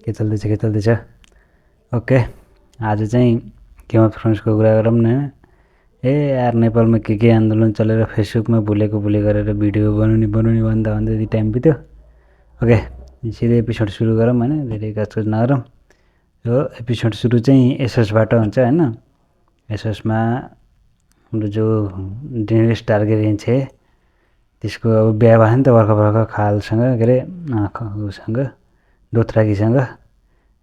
के चल्दैछ ओके। आज चाहिँ गेम अफ थ्रोन्सको कुरा गरौँ न। यार नेपालमा के आन्दोलन चलेर फेसबुकमा भुलेको गरेर भिडियो बनाउने भन्दा यति टाइम बित्यो। ओके सिधै एपिसोड सुरु गरौँ होइन, धेरै गाछगाछ नगरौँ। यो एपिसोड सुरु चाहिँ एसएसबाट हुन्छ होइन। एसएसमा हाम्रो जो डेनिस टार्गेरियन छ त्यसको अब बिहा भयो नि त भर्खर खालसँग, के अरे उसँग दोथराकीसँग।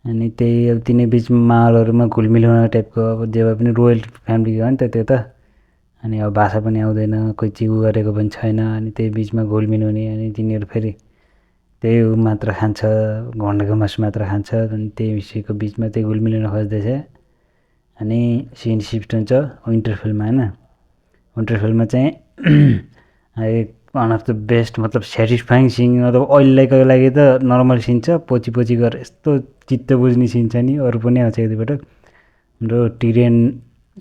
अनि त्यही अब तिनै बिचमा माहौलहरूमा घुलमिल हुने टाइपको, अब जे भए पनि रोयल फ्यामिली हो नि त त्यो त। अनि अब भाषा पनि आउँदैन, कोही चिउ गरेको पनि छैन, अनि त्यही बिचमा घुलमिल हुने। अनि तिनीहरू फेरि त्यही मात्र खान्छ, घन्डको मासु मात्र खान्छ, अनि त्यही विषयको बिचमा त्यही घुलमिल हुन खोज्दैछ। अनि सिन सिफ्ट हुन्छ विन्टरफेलमा होइन। विन्टरफेलमा चाहिँ वान अफ द बेस्ट, मतलब सेटिस्फाइङ सिन, मतलब अहिलेको लागि त नर्मल सिन छ, पछि गएर यस्तो चित्त बुझ्ने सिन छ नि। अरू पनि आउँछ यतिबाट, हाम्रो टिरियन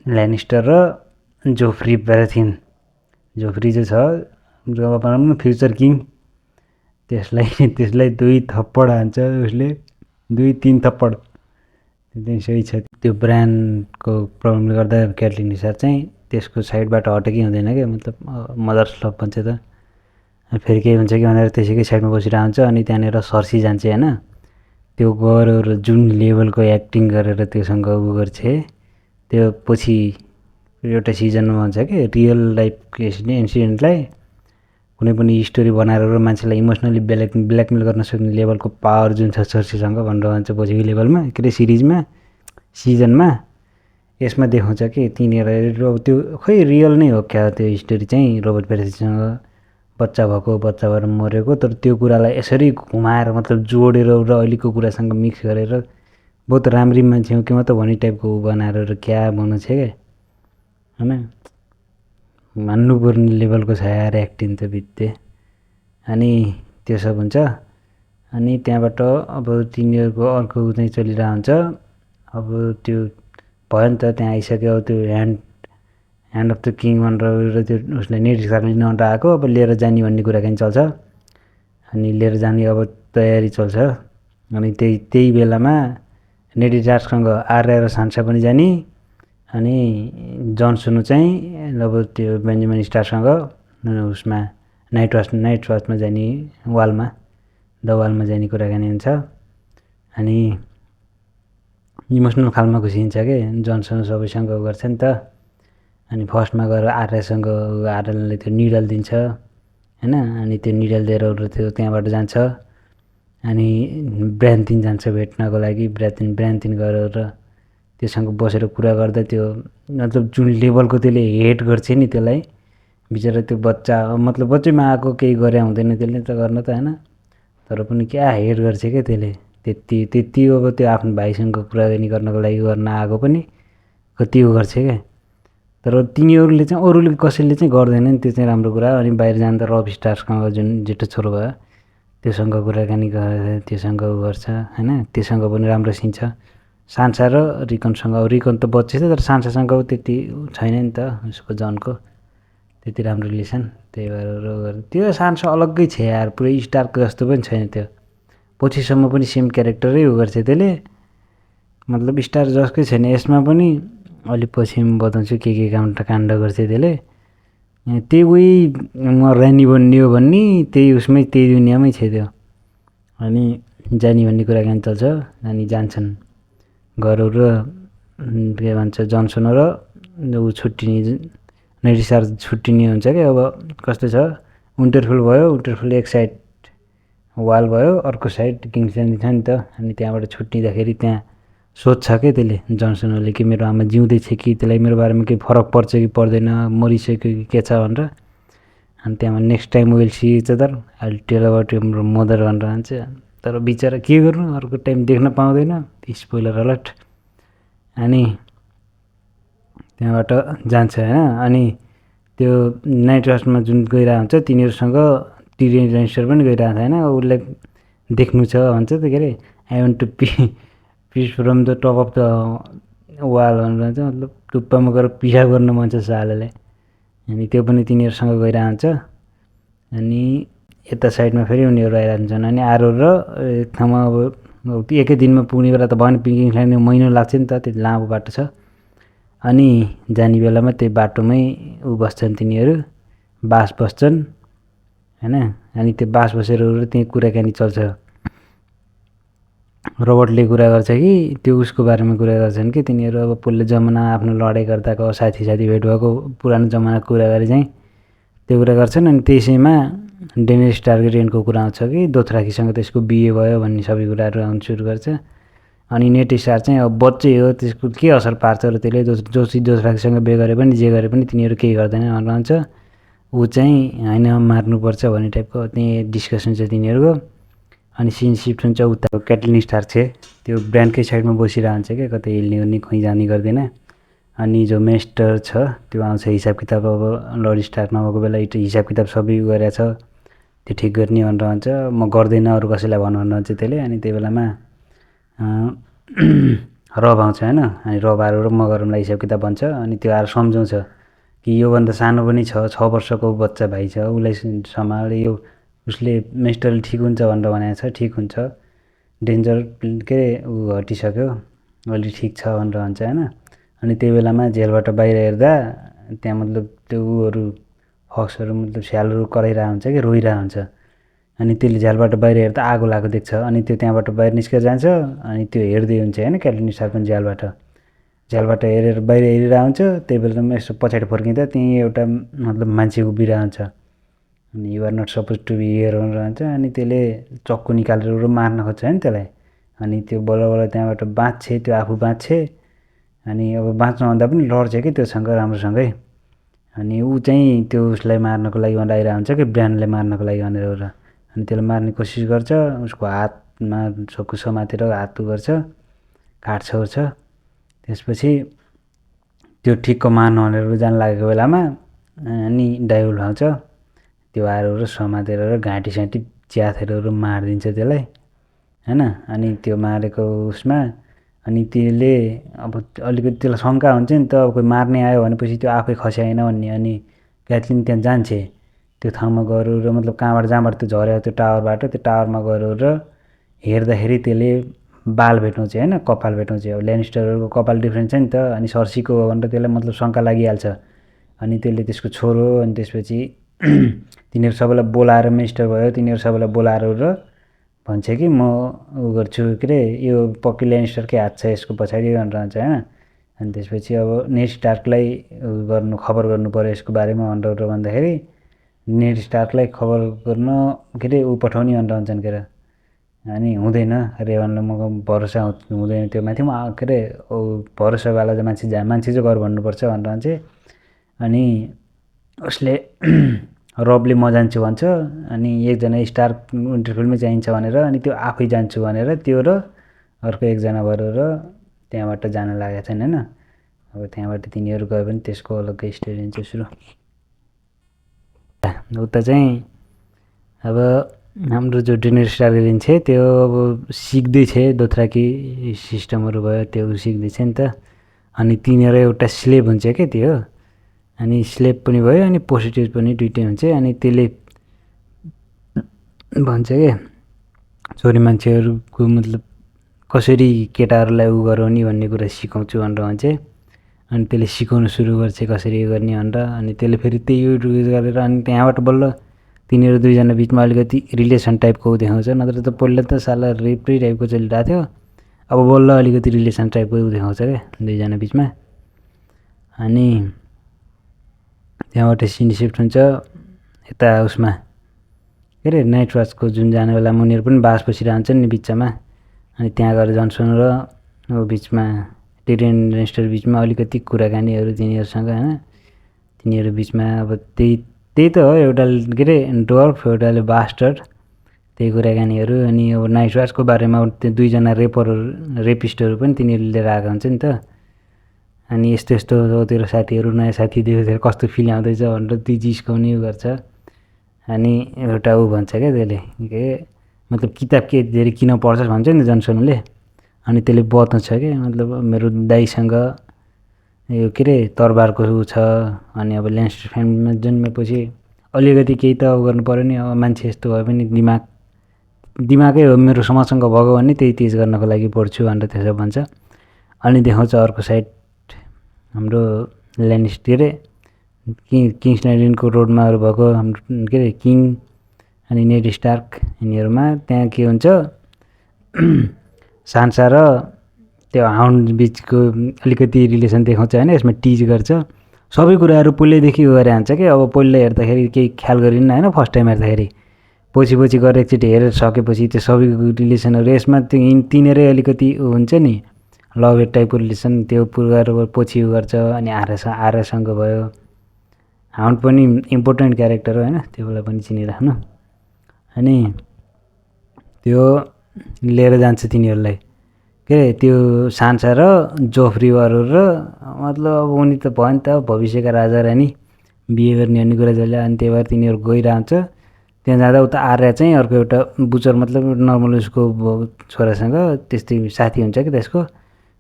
ल्यानिस्टर र जोफ्री ब्याराथिन। जोफ्री जो छ हाम्रो भनौँ न फ्युचर किङ, त्यसलाई 2 थप्पड हान्छ उसले, 2-3 थप्पड। त्यो सही छ। त्यो ब्रान्डको प्रब्लमले गर्दा क्याटलिन हिसार चाहिँ त्यसको साइडबाट हटेकै हुँदैन क्या, मतलब मदर्स लभ भन्छ त। फेरि के हुन्छ कि भनेर त्यसैकै साइडमा बसिरहेको हुन्छ। अनि त्यहाँनिर सर्सी जान्छ होइन। त्यो गरेर जुन लेभलको एक्टिङ गरेर त्योसँग उ गर्छ, त्यो पछि एउटा सिजनमा हुन्छ कि रियल लाइफको इन्सिडेन्टलाई कुनै पनि स्टोरी बनाएर मान्छेलाई इमोसनली ब्ल्याकमेल गर्न सक्ने लेभलको पावर जुन छ सर्सीसँग भनेर भन्छ पछिको लेभलमा, के अरे सिजनमा। यसमा देखाउँछ कि तिनीहरू त्यो खै रियल नै हो क्या त्यो स्टोरी चाहिँ। रोबर्ट प्याटिन्सनसँग बच्चा भएको, बच्चा भएर मरेको, तर त्यो कुरालाई यसरी घुमाएर, मतलब जोडेर र अहिलेको कुरासँग मिक्स गरेर बहुत राम्री मान्छे हो कि म त भन्ने टाइपको बनाएर क्या भन्नु छ क्या होइन। मान्नुपर्ने लेभलको छ यार एक्टिङ त बित्ते। अनि त्यो सब हुन्छ। अनि त्यहाँबाट अब तिनीहरूको अर्को चाहिँ चलिरहेको हुन्छ। अब त्यो भयो नि त, त्यहाँ आइसक्यो त्यो ह्यान्ड अफ द किङ भनेर त्यो उसलाई नेडिसारले लिन आएको, अब लिएर जाने भन्ने कुराकानी चल्छ। अनि लिएर जाने अब तयारी चल्छ। अनि त्यही बेलामा नेडिटार्ससँग आर्या र सान्सा पनि जाने। अनि जन स्नो चाहिँ अब त्यो बेन्जामिन स्टारसँग उसमा नाइट वाचमा जाने, द वालमा जाने कुराकानी हुन्छ। अनि इमोसनल खालमा खुसिन्छ कि जन स्नो सबैसँग गर्छ नि त। अनि फर्स्टमा गएर आर्याले त्यो निडल दिन्छ होइन। अनि त्यो निडल दिएर त्यो त्यहाँबाट जान्छ। अनि ब्रान्थिन जान्छ भेट्नको लागि। ब्रान्थिन गरेर त्योसँग बसेर कुरा गर्दा त्यो मतलब जुन लेभलको त्यसले हेट गर्छ नि त्यसलाई, बिचरा त्यो बच्चा, मतलब बच्चैमा आएको केही गरे हुँदैन त्यसले त गर्न त होइन, तर पनि क्या हेट गर्छ क्या त्यसले। त्यति अब त्यो आफ्नो भाइसँग कुराकानी गर्नको लागि गर्न आएको पनि कति उ गर्छ क्या। तर तिनीहरूले चाहिँ अरूले कसैले चाहिँ गर्दैन नि, त्यो चाहिँ राम्रो कुरा। अनि बाहिर जाँदा रब स्टारसँग जुन जेठो छोरो भयो त्योसँग कुराकानी गरेर त्योसँग उ गर्छ होइन। त्योसँग पनि राम्रो सिन छ। सान्सा र रिकनसँग, रिकन त बच्चै छ, तर सान्सासँग त्यति छैन नि त उसको जनको त्यति राम्रो रिलेसन। त्यही भएर त्यो सान्सा अलग्गै छ यार, पुरै स्टारको जस्तो पनि छैन त्यो। पछिसम्म पनि सेम क्यारेक्टरै उ गर्छ त्यसले, मतलब स्टार जसकै छैन। यसमा पनि अलि पछि बताउँछु के काण्ड गर्छ त्यसले। त्यही उही म रानी बन्ने हो भन्ने त्यही उसमै, त्यही दुनियाँमै छ त्यो। अनि जाने भन्ने कुराकानी चल्छ। अनि जान्छन् गरौँ र के भन्छ जनसन र ऊ छुट्टिने, नेडिसार छुट्टिने हुन्छ क्या। अब कस्तो छ, विन्टरफेल भयो, विन्टरफेल एक साइड वाल भयो, अर्को साइड किङ्स ल्यान्डिङ छ नि त। अनि त्यहाँबाट छुट्टिँदाखेरि त्यहाँ सोध्छ क्या त्यसले, जनसनले कि मेरो आमा जिउँदै छ कि, त्यसलाई मेरो बारेमा केही फरक पर्छ कि पर्दैन, मरिसक्यो कि के छ भनेर। अनि त्यहाँमा next time will see each other I will tell about your mother भनेर भन्छ। तर बिचरा के गर्नु, अर्को टाइम देख्न पाउँदैन, स्पोइलर अलर्ट। अनि त्यहाँबाट जान्छ होइन। अनि त्यो नाइट वाचमा जुन गइरहेको हुन्छ तिनीहरूसँग टिरियन ल्यानिस्टर पनि गइरहेको छ होइन। उसलाई देख्नु छ भन्छ त, के अरे I want to piss from the top of the wall भनेर भन्छ, मतलब टुप्पामा गएर पिसाब गर्न मन छ सालेलाई। अनि त्यो पनि तिनीहरूसँग गइरहेको हुन्छ। अनि यता साइडमा फेरि उनीहरू आइरहन्छन्। अनि आरो र एक ठाउँमा अब एकै दिनमा पुग्ने बेला त भएन, पिकनिक खेल्ने महिना लाग्छ नि त, त्यति लामो बाटो छ। अनि जाने बेलामा त्यही बाटोमै बस्छन् तिनीहरू, बास बस्छन् होइन। अनि त्यो बास बसेर त्यहीँ कुराकानी चल्छ। रोबोटले कुरा गर्छ कि त्यो उसको बारेमा कुरा गर्छन् कि तिनीहरू अब पहिलो जमाना आफ्नो लडाइँ गर्दाको साथी भेट भएको पुरानो जमानाको कुरा गरे चाहिँ त्यो कुरा गर्छन्। अनि त्यसैमा डेनिस टार्गेरियनको कुरा आउँछ कि दोथराकीसँग त्यसको बिहे भयो भन्ने सबै कुराहरू आउनु सुरु गर्छ। अनि नेट स्टार चाहिँ अब बच्चै हो, त्यसको के असर पार्छ र त्यसले दोथराकीसँग बिहे गरे पनि जे गरे पनि तिनीहरू केही गर्दैन भनेर भन्छ। ऊ चाहिँ होइन मार्नुपर्छ भन्ने टाइपको त्यहीँ डिस्कसन छ तिनीहरूको। अनि सिन सिफ्ट हुन्छ उता क्याटलिन स्टार छ, त्यो ब्रान्डकै साइडमा बसिरहेको हुन्छ क्या, कतै हिल्ने गर्ने कहीँ जाने गर्दैन। अनि जो मेस्टर छ त्यो आउँछ हिसाब किताब, अब लड स्टार नभएको बेला हिसाब किताब सबै गरेछ त्यो ठिक गर्ने भनेर भन्छ। म गर्दैन अरू कसैलाई भन्नु भन्छ त्यसले। अनि त्यही बेलामा रब आउँछ होइन, अनि रब आएर म गरौँला हिसाब किताब भन्छ। अनि त्यो आएर सम्झाउँछ कि योभन्दा सानो पनि छ 6 वर्षको बच्चा भाइ छ, उसलाई सम्हाल, यो उसले मेस्टरले ठिक हुन्छ भनेर भनेको छ, ठिक हुन्छ, डेन्जर के अरे ऊ हटिसक्यो, अहिले ठिक छ भनेर भन्छ होइन। अनि त्यही बेलामा जेलबाट बाहिर हेर्दा त्यहाँ मतलब त्यो उहरू फक्सहरू मतलब स्यालहरू कराइरहेको हुन्छ कि रोइरहेको हुन्छ। अनि त्यसले झ्यालबाट बाहिर हेर्दा आगो लागेको देख्छ। अनि त्यो त्यहाँबाट बाहिर निस्केर जान्छ। अनि त्यो हेर्दै हुन्छ होइन क्याटलिन स्टार पनि झ्यालबाट हेरेर बाहिर हेरिरहेको हुन्छ। त्यही बेलामा यसो पछाडि फर्किँदा त्यहीँ एउटा मतलब मान्छे उभिरहेको हुन्छ। अनि you're not suppose to be here भनेर भन्छ। अनि त्यसले चक्कु निकालेर मार्न खोज्छ होइन त्यसलाई। अनि त्यो बल्ल बल्ल त्यहाँबाट बाँच्छ, त्यो आफू बाँच्छ। अनि अब बाँच्नुभन्दा पनि लड्छ कि त्योसँग राम्रोसँगै। अनि ऊ चाहिँ त्यो उसलाई मार्नको लागि भनेर आइरहेको हुन्छ कि ब्रान्डलाई मार्नको लागि भनेर एउटा। अनि त्यसलाई मार्ने कोसिस गर्छ, उसको हातमा चक्कु समातेर हात गर्छ, काट्छ ओर्छ। त्यसपछि त्यो ठिक्क मार्नु भनेर जान लागेको बेलामा अनि डाइभोल आउँछ, त्यो आएर समातेर घाँटी साँटी च्याथेर मारिदिन्छ त्यसलाई होइन। अनि त्यो मारेको उसमा अनि त्यसले अब अलिकति त्यसलाई शङ्का हुन्छ नि त, अब कोही मार्ने आयो भनेपछि त्यो आफै खस्याएन भन्ने। अनि क्याटलिन त्यहाँ जान्छ, त्यो ठाउँमा गएर मतलब जहाँबाट त्यो झऱ्यो त्यो टावरबाट, त्यो टावरमा गएर हेर्दाखेरि त्यसले बाल भेटाउँछ होइन, कपाल भेटाउँछ। अब ल्यानिस्टरहरूको कपाल डिफ्रेन्ट छ नि त। अनि सर्सीको हो भनेर त्यसलाई मतलब शङ्का लागिहाल्छ। अनि त्यसले त्यसको छोरो अनि त्यसपछि तिनीहरू सबैलाई बोलाएर मिस्टर भयो, तिनीहरू सबैलाई बोलाएर भन्छ कि म उ गर्छु के अरे यो पक्कै ल्यानिस्टरकै हात छ यसको पछाडि भनेर भन्छ होइन। अनि त्यसपछि अब नेड स्टार्कलाई खबर गर्नु पऱ्यो यसको बारेमा भनेर भन्दाखेरि नेड स्टार्कलाई खबर गर्न के अरे ऊ पठाउने भनेर भन्छन् के अरे। अनि हुँदैन, रेवानलाई म भरोसा हुँदैन त्यो माथि, म के अरे भरोसावाला चाहिँ मान्छे चाहिँ गर भन्नुपर्छ भनेर भन्छ। अनि उसले रबले म जान्छु भन्छ। अनि एकजना स्टार इन्टरफिल्डमै चाहिन्छ भनेर अनि त्यो आफै जान्छु भनेर त्यो र अर्को एकजना भएर त्यहाँबाट जान लागेका छन् होइन। अब त्यहाँबाट तिनीहरू गयो भने त्यसको अलग्गै स्टोरी हुन्छ सुरु। उता चाहिँ अब हाम्रो जो डेनिस टार्गेरियन छ त्यो अब सिक्दैछ, दोथराकी सिस्टमहरू भयो त्यो सिक्दैछ नि त। अनि तिनीहरू एउटा स्लेभ हुन्छ क्या त्यो, अनि स्लेभ पनि भयो अनि पोजिटिभ पनि दुइटै हुन्छ। अनि त्यसले भन्छ क्या छोरी मान्छेहरूको मतलब कसरी केटाहरूलाई उ गराउने भन्ने कुरा सिकाउँछु भनेर भन्छ। अनि त्यसले सिकाउनु सुरु गर्छ कसरी गर्ने भनेर। अनि त्यसले फेरि त्यही युज गरेर अनि त्यहाँबाट बल्ल तिनीहरू दुईजना बिचमा अलिकति रिलेसन टाइपको देखाउँछ। नत्र त पहिला त साला रेपै टाइपको चलिरहेको थियो, अब बल्ल अलिकति रिलेसन टाइपको देखाउँछ क्या दुईजना बिचमा। अनि त्यहाँबाट सिन सिफ्ट हुन्छ यता उसमा के अरे नाइट वाचको जुन जाने बेला उनीहरू पनि बास बसिरहन्छन् नि बिचमा। अनि त्यहाँ गएर जनसन र बिचमा टिरियन रेन्स्टर बिचमा अलिकति कुराकानीहरू तिनीहरूसँग होइन। तिनीहरू बिचमा अब त्यही त हो, एउटा के अरे डर्फ एउटाले बास्टर्ड, त्यही कुराकानीहरू। अनि अब नाइट वाचको बारेमा त्यो दुईजना रेपिस्टहरू पनि तिनीहरूले लिएर आएको हुन्छ नि त। अनि यस्तो यस्तो हो तेरो साथीहरू, नयाँ साथी देखेर कस्तो फिल आउँदैछ भनेर ती जिस्काउने गर्छ। अनि एउटा ऊ भन्छ क्या त्यसले के मतलब किताब के धेरै किन पढ्छस् भन्छ नि जनसनले। अनि त्यसले बताउँछ क्या मतलब मेरो दाइसँग यो के अरे तरबारको ऊ छ। अनि अब ल्यान्स्टर फ्यामिलीमा जन्मेपछि अलिकति केही त अब गर्नु पऱ्यो नि, अब मान्छे यस्तो भए पनि दिमाग दिमागै हो मेरो समाजसँग भएको भने त्यही तेज गर्नको लागि पढ्छु भनेर त्यसो भन्छ। अनि देखाउँछ अर्को साइड हाम्रो ल्यानिस्टर के अरे किङ्स ल्यान्डिङको रोडमाहरू भएको हाम्रो के अरे किङ अनि नेड स्टार्क यिनीहरूमा त्यहाँ के हुन्छ सान्सा र त्यो हाउन्ड बिचको अलिकति रिलेसन देखाउँछ होइन। यसमा टिज गर्छ सबै कुराहरू पहिल्यैदेखि गरेर हान्छ कि अब पहिला हेर्दाखेरि केही ख्याल गरिन्न होइन। फर्स्ट टाइम हेर्दाखेरि पछि गरेर एकचोटि हेरेर सकेपछि त्यो सबै रिलेसनहरू यसमा त्यो तिनीहरू अलिकति हुन्छ नि लभ टाइपको रिलेसन त्यो पुरा पछि गर्छ। अनि आर्यसँग भयो हाउन्ड पनि इम्पोर्टेन्ट क्यारेक्टर हो होइन त्यो बेला पनि चिनिराख्नु। अनि त्यो लिएर जान्छ तिनीहरूलाई के अरे त्यो सान्सा र जोफ्रीहरू र मतलब अब उनी त भयो नि त भविष्यका राजा रानी बिहे गर्ने भन्ने कुरा जहिले। अनि त्यही भएर तिनीहरू गइरहन्छ। त्यहाँ जाँदा उता आर्या चाहिँ अर्को एउटा बुचर मतलब नर्मल उसको छोरासँग त्यस्तै साथी हुन्छ कि त्यसको।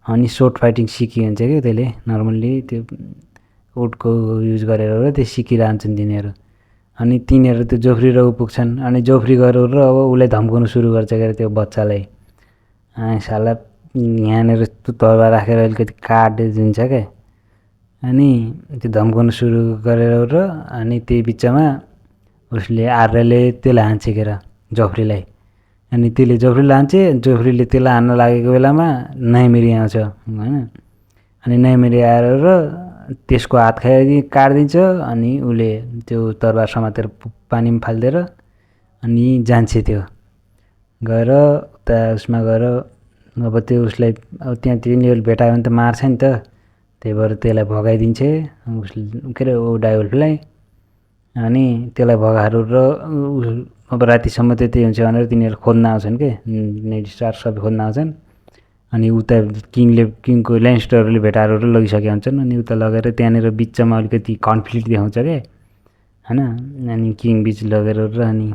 अनि सोर्ट फाइटिङ सिकी हुन्छ कि त्यसले नर्मल्ली त्यो उडको युज गरेर त्यो सिकिरहन्छन् तिनीहरू। अनि तिनीहरू त्यो जोफ्री र ऊ पुग्छन्। अनि जोफ्री गरेर अब उसलाई धम्काउनु सुरु गर्छ के अरे त्यो बच्चालाई साला यहाँनिर तलवार राखेर अलिकति काटिदिन्छ क्या। अनि त्यो धम्काउनु सुरु गरेर अनि त्यही बिचमा उसले आर्यले त्यसलाई हान्छ के र जोफ्रीलाई। अनि त्यसले जोफ्रीलाई हान्छ जोफ्रीले त्यसलाई हान्न लागेको बेलामा नाइमेरी आउँछ होइन। अनि नाइमेरी आएर त्यसको हात काटिदिन्छ। अनि उसले त्यो तरबार समातेर पानीमा फालिदिएर अनि जान्छ त्यो गएर उता उसमा गएर अब त्यो उसलाई अब त्यहाँ तिनीहरूले भेटायो भने त मार्छ नि त। त्यही भएर त्यसलाई भगाइदिन्छ उसले के अरे ओ डाइवल्फलाई। अनि त्यसलाई भगाएर अब रातिसम्म त्यही हुन्छ भनेर तिनीहरू खोज्न आउँछन् के नेड स्टार्क सबै खोज्न आउँछन्। अनि उता किङको ल्यान्स्टरहरूले भेटाएर लगिसकेका हुन्छन्। अनि उता लगेर त्यहाँनिर बिचमा अलिकति कन्फ्लिक्ट देखाउँछ क्या होइन। अनि किङ बिच लगेर अनि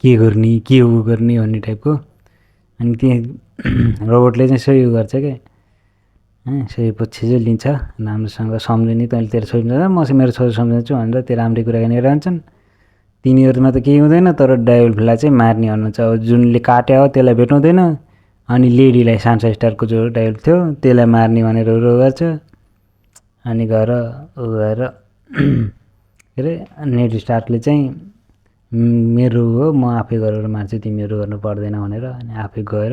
के गर्ने के उ गर्ने भन्ने टाइपको। अनि त्यहाँ रोबोटले चाहिँ सही उ गर्छ क्या सही पछि चाहिँ लिन्छ राम्रोसँग सम्झिने तैँले तेरो छोरी सम्झ म चाहिँ मेरो छोरी सम्झाउँछु भनेर त्यो राम्रै कुरा गर्ने रहन्छन्। तिनीहरूमा त केही हुँदैन तर डाइवल्फलाई चाहिँ मार्ने भन्नुहुन्छ। अब जुनले काट्या हो त्यसलाई भेटाउँदैन। अनि लेडीलाई सान्सा स्टारको जो डाइवल्फ थियो त्यसलाई मार्ने भनेर उ गर्छ। अनि गएर उ गएर के अरे नेड स्टार्कले चाहिँ मेरो हो म आफै गरेर मार्छु तिमीहरू गर्नु पर्दैन भनेर अनि आफै गएर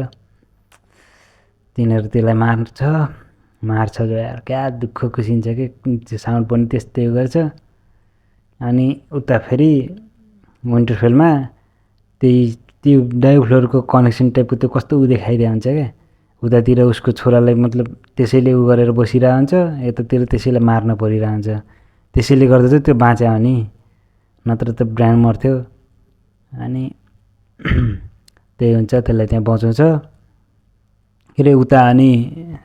तिनीहरू त्यसलाई मार्छ जो यार क्या दुःख खुसिन्छ कि त्यो साउन्ड पनि त्यस्तै गर्छ। अनि उता फेरि विन्टरफेलमा त्यही त्यो डाइवल्फहरूको कनेक्सन टाइपको त्यो कस्तो उ देखाइदिएको हुन्छ क्या। उतातिर उसको छोरालाई मतलब त्यसैले उ गरेर बसिरहेको हुन्छ यतातिर त्यसैले मार्न परिरहेको हुन्छ। त्यसैले गर्दा चाहिँ त्यो बाँच्यो भने नत्र त ब्रान्ड मर्थ्यो। अनि त्यही हुन्छ त्यसलाई त्यहाँ बचाउँछ के अरे उता। अनि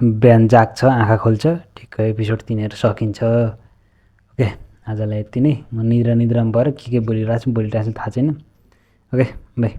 बिहान जाग्छ आँखा खोल्छ ठिक्क एपिसोड तिनीहरू सकिन्छ। ओके आजलाई यति नै। म निद्रामा भएर के बोलिरहेको छु थाहा छैन। Okay by.